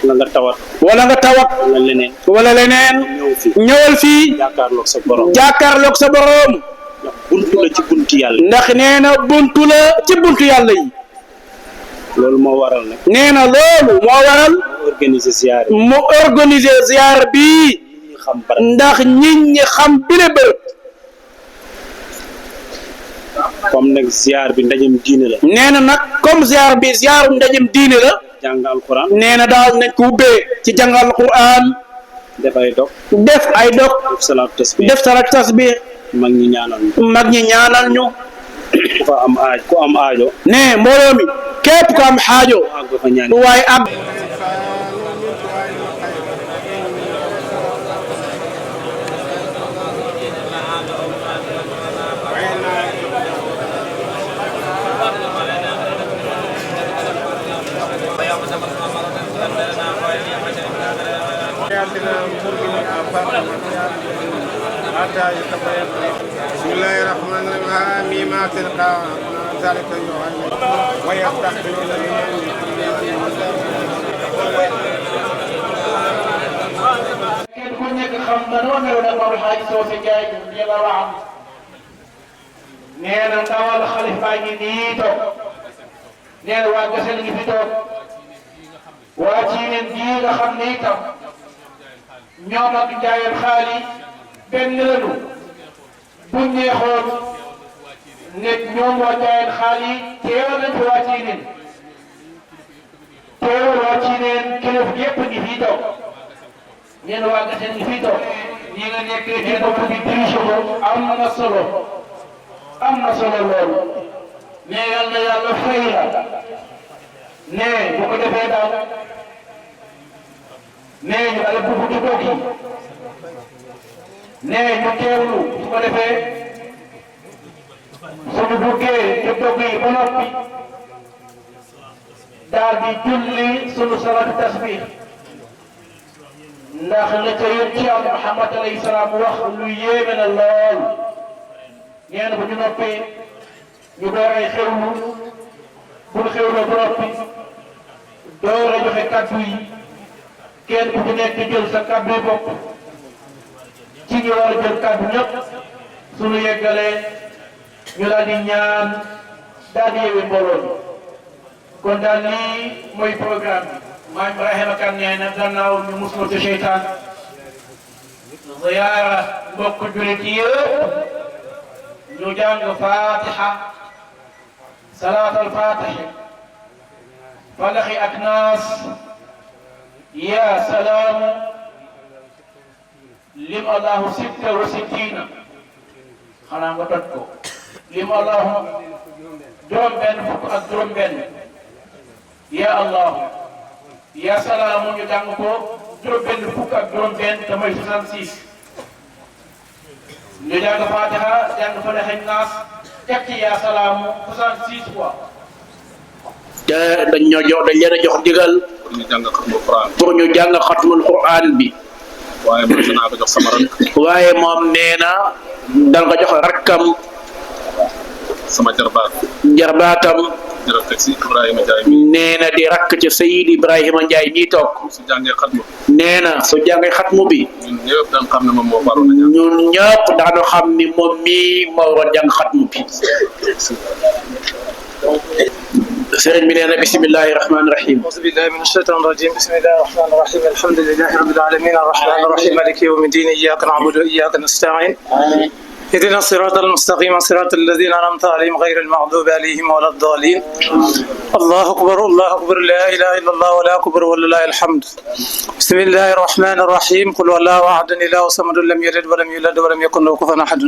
wala nga tawat. wala leneen. ñëwal fii. jàkkaarloog sa borom. jàkkaarloog sa borom. ndax buntu la ci buntu yàlla. ndax nee na buntu la ci buntu yàlla yi. loolu moo waral nag. nee na loolu moo waral. mu organiser ziar bi. ndax nit ñi xam bile bërëb. comme nag ziar bi ndajem diine la. nee na nag comme ziar bi ziaru ndajem diine la. jàng alquran. nee na daal nañ ko ubbee ci jàng alquran. def ay dog. def salaatu tasbih. mag ñi ñaanal ñu. ku am aajo. nee mbooloo mi képp ku am aajo. waaye am. بسم الله الرحمن الرحيم ما تلقى ذلك يعلم ويستحقون kenn ku nekk xam na noo meloon ak Maodo Hadj Socé Ndiaye radiyallahu anhu. nee na ndawal xalif baa ngi nii toog. nee na waa Gasel ngi fi toog. waa Ciineen bii nga xam ne itam ñoom ak Njaayeen xaali benn lañu. buñ neexoon ne ñoom waa Njaayeen xaali teewal nañ fi waa Ciineen. teewal waa Ciineen kilif yépp ngi fii toog. nee na waa Gasel ngi fii toog. ñi nga nekkee ci bopp bi dirige ko am na solo loolu. mais yal na yàlla fay la. nee bu ko defee daal. nee ñu ala buubu ci dog yi. nee ñu teewlu su ko defee suñu buggee ci dog yi ba noppi daal di julli sunu salaatu tasbih. ndax la ca yéen ci am Muhammad alayhi salaam wax lu yéeme na lool. nee na bu ñu noppee ñu door ay xewlu bu ñu xewloo ba noppi door a joxe kaddu yi kenn ku ci nekk jël sa kaddu bopp ci ñu war a jël kaddu ñëpp suñu yeggalee ñu daal di ñaan daal di yeewee mbooloo bi. kon daal lii mooy programme bi. maam Ibrahima Kane nee na gannaaw ñu muslu ci seytaan ziyaara mbokk jullit yëpp ñu jàng Fatiha salaat al-Fatiha falaxi ak naas ya salaamu lim allahu sitta wa sittina xanaa nga toj ko lim allahu juróom-benn fukk ak juróom-benn ya allahu ya salaamu ñu jàng ko juróom-benn fukk ak juróom-benn te mooy 66 ñu jàng Fatiha jàng falaxi ak naas teg ci ya salaamu 66 fois. te dañ leen a jox digal. pour ñu jàng xatmul Qur'an bi. waaye moom danaa ko jox sama rakk. waaye moom nee na danga ko jox rakkam. sama jarbaatam. jërëjëf teg si Ibrahima Ndiaye. nee na di rakk ci Seyid Ibrahima Ndiaye mii toog. su jàngee xatmu. nee na su jàngee xatmu bi. ñun ñëpp daan xam ne moom moo waroon a jàng. ñun ñëpp daanu xam ni moom mii moo waroon jàng xatmu bi. sëriñ bi nee na bismillahi rahmaani rahim. auzu billahi mina shaytaani rajim bismillahi rahmaani rahim alhamdulillahi rabbil alamin arrahmaani rahim maliki yawmi ddin iyyaka na'budu wa iyyaka nasta'in اهدنا الصراط المستقيم صراط الذين أنعمت عليهم غير المغضوب عليهم ولا الضالين الله أكبر الله أكبر لا إله إلا الله ولا أكبر ولله الحمد بسم الله الرحمن الرحيم قل والله أحد الله صمد لم يلد ولم يولد ولم يكن له كفوا أحد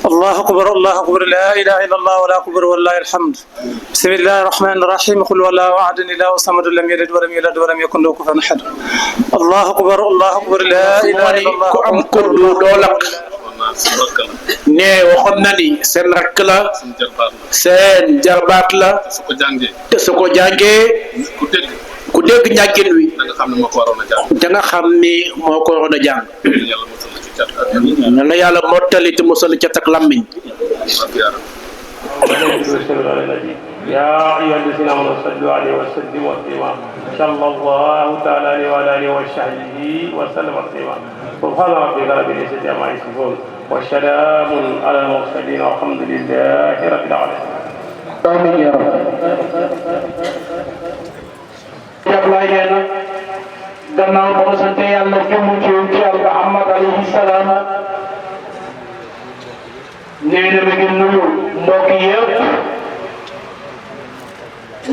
الله أكبر الله أكبر لا إله إلا الله ولا أكبر ولله الحمد بسم الله الرحمن الرحيم قل والله أحد الله صمد لم يلد ولم يولد ولم يكن له كفوا أحد الله أكبر الله أكبر لا إله إلا الله nee waxoon na ni seen rakk la seen jarbaat la te su ko jàngee ku dégg njàngin wi da nga xam ne moo ko waroon a jàng na yàlla mottali te musal cat ak làmmiñ يا أيها الذين آمنوا صلوا عليه وسلموا تسليما صلى الله تعالى عليه وعلى آله وصحبه وسلم تسليما سبحان ربك رب العزة عما يصفون وسلام على المرسلين والحمد لله رب العالمين. آمين يا رب. Ablaye nee na gannaaw ba mu sant yàlla jëmm ci Yàlla Muhammad alayhi salaam nee na mi ngi nuyu mbokk yëpp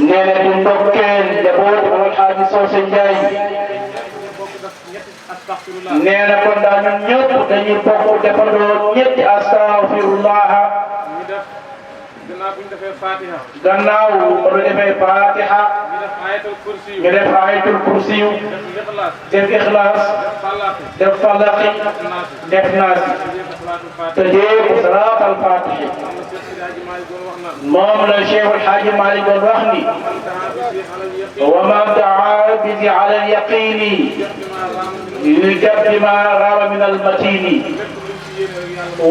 nee na di ndokkeel njaboot Alxaaji Socé Ndiaye nee na kon daal ñun ñëpp dañuy bokk defandoo ñetti astaghfirullah gannaaw ba ñu defee Fatiha ñu def ayatul kursi def Ixlaas def Falaqi def Naas tëjee ko salaatal Faatihi moom la Cheikh El Hadji Malick doon wax ni wa man daa bihi ala al-yaqini yujab bima raama min al-matini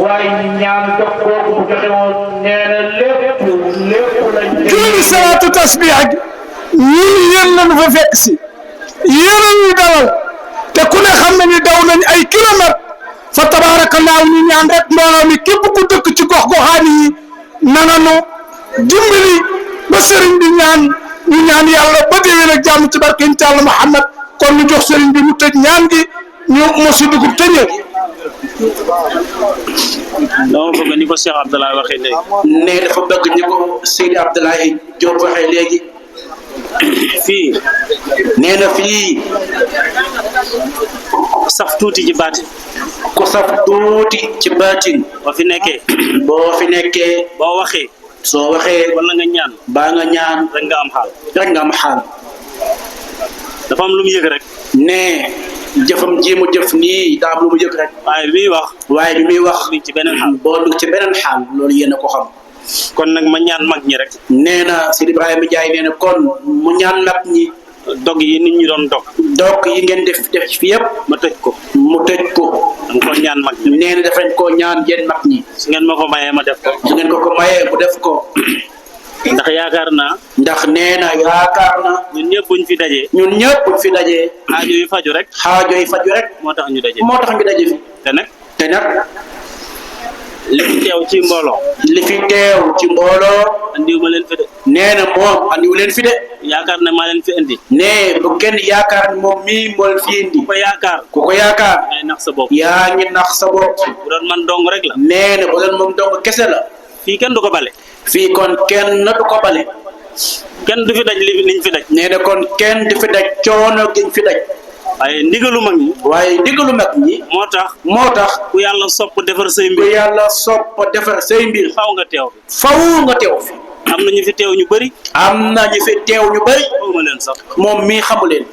waaye ñaan dox kooku bu joxe woon nee na lépp lañ. julli salaatu tasbih ak ñii yéen lañu fa fekk si yéen a ñuy dalal te ku ne xam na ni daw nañ ay kilomètres fa tabaarakallaahu ñu ñaan rek mbooloo mi képp ku dëkk ci gox-goxaan yi nananu dimbali ba sëriñ bi ñaan ñu ñaan yàlla ba déwén ak jàmm ci barke Yàlla Muhammad kon ñu jox sëriñ bi mu tëj ñaan gi ñu mosi dugub tëjee. dama bëgg ni ko Cheikh Abdoulaye waxee léegi. ne dafa bëgg ni ko Seydi Abdoulaye Diop waxee léegi. fii. nee na fii. saf tuuti ci baatin. ku saf tuuti ci baatin. boo fi nekkee. boo fi nekkee. boo waxee. soo waxee. wala nga ñaan. baa nga ñaan. rek nga am xaal. rek nga am xaal. dafa am lu mu yëg rek. nee jëfam ji mu jëf nii daa am lu mu yëg rek. waaye bi muy wax. waaye bi muy wax. ci beneen xaal. boo dugg ci beneen xaal loolu yéen a ko xam. kon nag ma ñaan mag ñi rek. nee na Sidi Ibrahima Ndiaye nee na kon mu ñaan mag ñi. dog yi nit ñi doon dog. dog yi ngeen def fi yëpp. ma tëj ko. mu tëj ko. danga ko ñaan mag ñi. nee na daf leen koo ñaan yéen mag ñi. su ngeen ma ko mayee ma def ko. su ngeen ko mayee mu def ko. ndax yaakaar naa. ndax nee na yaakaar na. ñun ñëpp buñ fi dajee. ñun ñëpp buñ fi dajee. aajo yi faju rek. aajo yi faju rek. moo tax ñu daje. moo tax ñu daje fi. te nag. li fi teew ci mbooloo. li fi teew ci mbooloo. andiwu ma leen fi de. nee na moom andiwu leen fi de. yaakaar ne maa leen fi indi. nee bu kenn yaakaar moom mii moo leen fi indi. ku ko yaakaar. ku ko yaakaar. ngay nax sa bopp. yaa ngi nax sa bopp. bu doon man dong rek la. nee na bu doon moom dong kese la. fii kenn du ko bale. fii kon kenn du ko bale. kenn du fi daj liñ fi daj. nee na kon kenn du fi daj coono giñ fi daj. waaye ndigalu mag ñi. waaye ndigalu mag ñi. moo tax. ku yàlla sopp defar say mbir. ku yàlla sopp defar say mbir. faw nga teew fi. faw nga teew fi. am na ñu fi teew ñu bëri. am na ñu fi teew ñu bëri. xawma leen sax. moom mii xamu leen.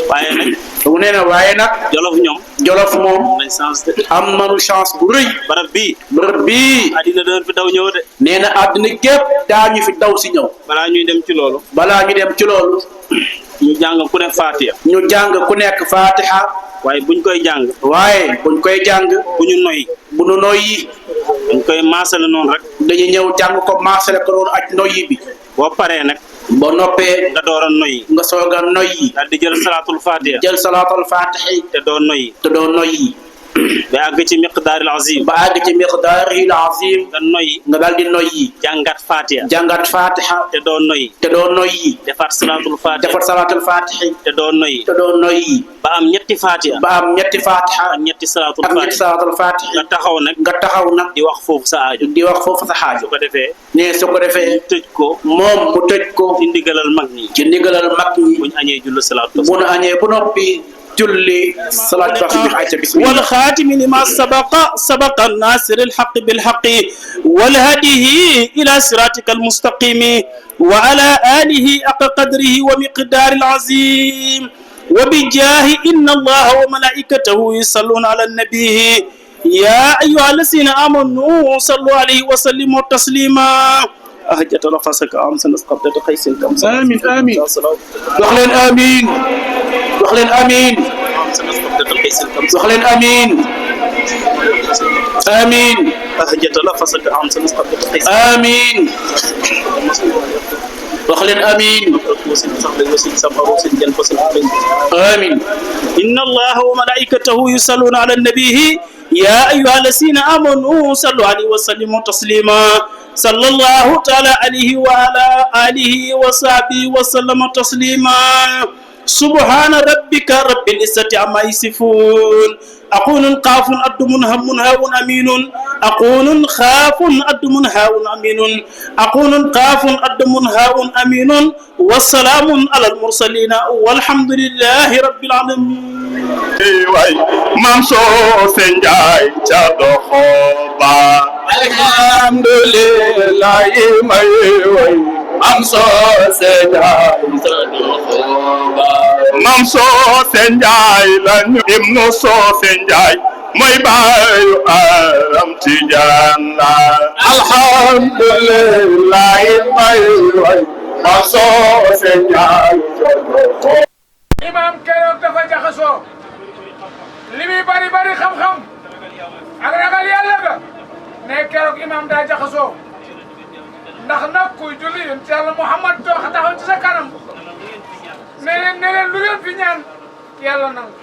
waaye nag. mu nee na waaye nag. jolof ñoom. jolof moom. nañ chance de. am nañu chance bu rëy. barab bii. barab bii. àddina doon fi daw ñëw de. nee na àddina gépp daa ñu fi daw si ñëw. balaa ñuy dem ci loolu. balaa ñu dem ci loolu. ñu jàng ku ne Fatiha. ñu jàng ku nekk Fatiha. waaye buñ koy jàng. waaye buñ koy jàng. bu ñu noyyi. bu ñu noyyi. dañ koy maasale noonu rek. dañuy ñëw jàng ko maasale ko noonu ak noyyi bi. boo paree nag. boo noppee. nga door a noyyi. nga soog a noyyi. daal di jël salaatul Fatiha. jël salaatul Fatiha. te doo noyyi. te doo noyyi. ba àgg ci miqdaaril azim. ba àgg ci miqdaaril azim. nga noyyi. nga daal di noyyi. jàngat Fatiha. jàngat Fatiha. te doo noyyi. te doo noyyi. defaat salaatul Fatiha. defaat salaatul Fatiha. te doo noyyi. te doo noyyi. ba am ñetti Fatiha. ba am ñetti Fatiha. ak ñetti salaatul ak Fatiha. ñetti salaatul Fatiha. nga taxaw nag. nga taxaw nag. di wax foofu sa aajo. di wax foofu sa aajo. su ko defee. nee su ko defee. tëj ko. moom mu tëj ko. ci ndigalal mag ñi. ci ndigalal mag ñi. buñ añee julli salaatu. bu nu añee bu noppi. julli salaatu ayca bismillah. wal xaatimi lima sabaqa nasir alxaq bilxaqi wal hadihi ila siratika almustaqimi wa ala alihi aqa qadrihi wa miqdaari alazim wa bijaahi inna allaha wa malaikatahu yusalluna ala nabihi ya ayuha alladina amanu sallu alayhi wa sallimu taslima أهجت نفسك أمس قبضة قيس كم آمين آمين وخلين آمين وخلين آمين وخلين آمين آمين أهجت نفسك أمس قبضة قيس آمين وخلين آمين وسن صحبه وسن سفر وسن جن وسن آمين. إن الله وملائكته يصلون على النبي يا أيها الذين آمنوا صلوا عليه وسلموا تسليما صلى الله تعالى عليه وعلى آله وصحبه وسلم تسليما سبحان ربك رب العزة عما يصفون أقول قاف أد منهم هاو أمين أقول خاف أد منهاو أمين أقول قاف أد منهاو أمين والسلام على المرسلين والحمد لله رب العالمين. Mam so senjai chado khoba alhamdulillah mai wai mam so senjai chado khoba mam so senjai lan imno so senjai mai bayu aram tijanna alhamdulillah mai wai mam so senjai chado khoba imam keroog dafa jaxasoo li muy bari bari xam-xam ak ragal yàlla ga ne keroog imam daa jaxasoo ndax nag kuy julli yéen ci yàlla Muhammad taxaw ci sa kanam ne leen lu ngeen fi ñaan yàlla nangu.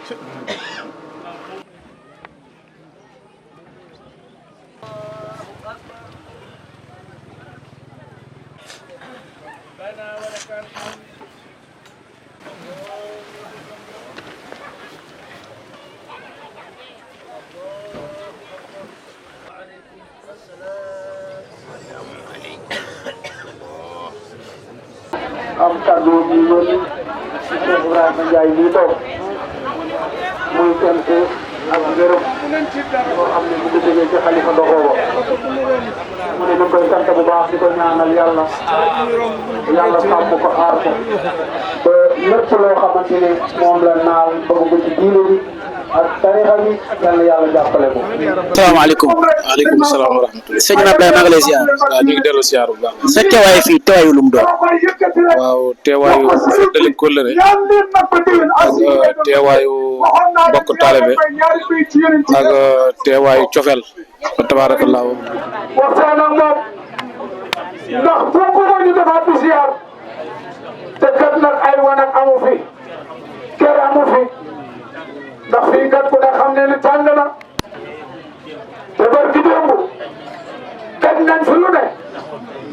am kàddu gi yónni ci Cheikh Ibrahima Ndiaye lii toog muy sant ak ngërëm boo xam ne mu ngi jógee ci xalifa Ndoxoba mu ne ñu koy sant bu baax di ko ñaanal yàlla sàmm ko aar ko ba lépp loo xamante ne moom la naal bëgg ko ci diine bi ak tarixa bi yàlla jàppale ko. salaamaaleykum. waaleykum salaam wa rahmatulah. sëñ Abdoulaye maa ngi lay ziar. waaw ñu ngi delloo ziar bu baax. sa teewaay fii teewaayu lu mu doon. waaw teewaayu feddali kóllëre ak teewaayu mbokk taalibe ak teewaayu cofeel wa tabaarakallaahu. waxtaan ak moom ndax bu ko ñu defaat bi ziar te kat nag ay wanag amu fi kër amu fi ndax fii kat ku ne xam ne ni tàng na te barki démb kat nañ fi lu ne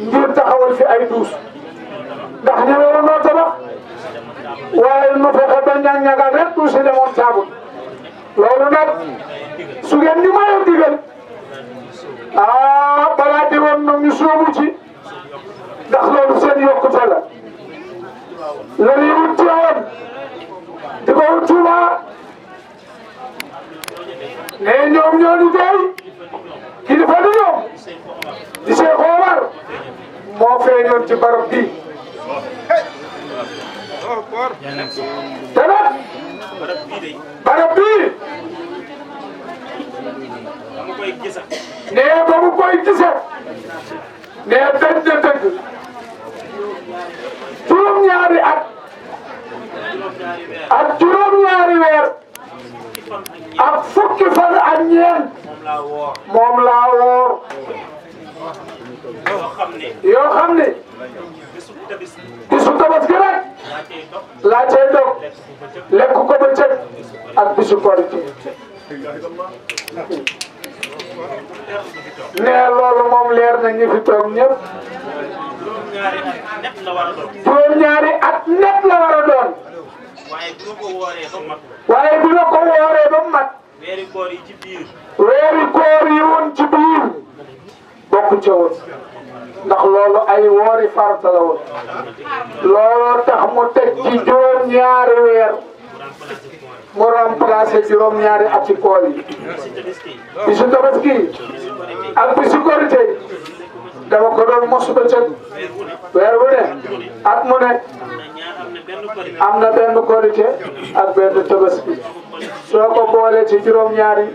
ngir taxawal fi ay duus ndax ñëwee woon noo tabax waaye nu fexe ba ñag-ñagal rek duus yi demoon saabul loolu nag su ngeen ñu mayoo digal balaa di woon nag ñu sóobu ci ndax loolu seen yokkute la loolu yi wut ci woon di ko wut Tuuba ne ñoom ñoo di dey kilifa di ñoom di Cheikh Omar moo feeñoon ci barab bi te nag barab bii ne ba mu koy gisee ne dëgg na dëgg juróom-ñaari at ak juróom-ñaari weer ak fukki fan ak ñeent moom laa woor yoo xam ne bisu tabaski rek laa cay dog lekk ko bëccëg ak bisu korite nee loolu moom leer na ñi fi toog ñëpp juróom-ñaari at net la war a doon waaye bi nga ko wooree ba mu mat weeri koor yi woon ci biir bokk ca woon ndax loolu ay woori farata la woon looloo tax mu teg ci juróom-ñaari weer mu remplacé juróom-ñaari ati koor yi bisu tabaski ak bisu korite dama ko doon mos ba cëg weer bu ne at mu ne am na benn korite ak benn tabaski soo ko boole ci juróom-ñaari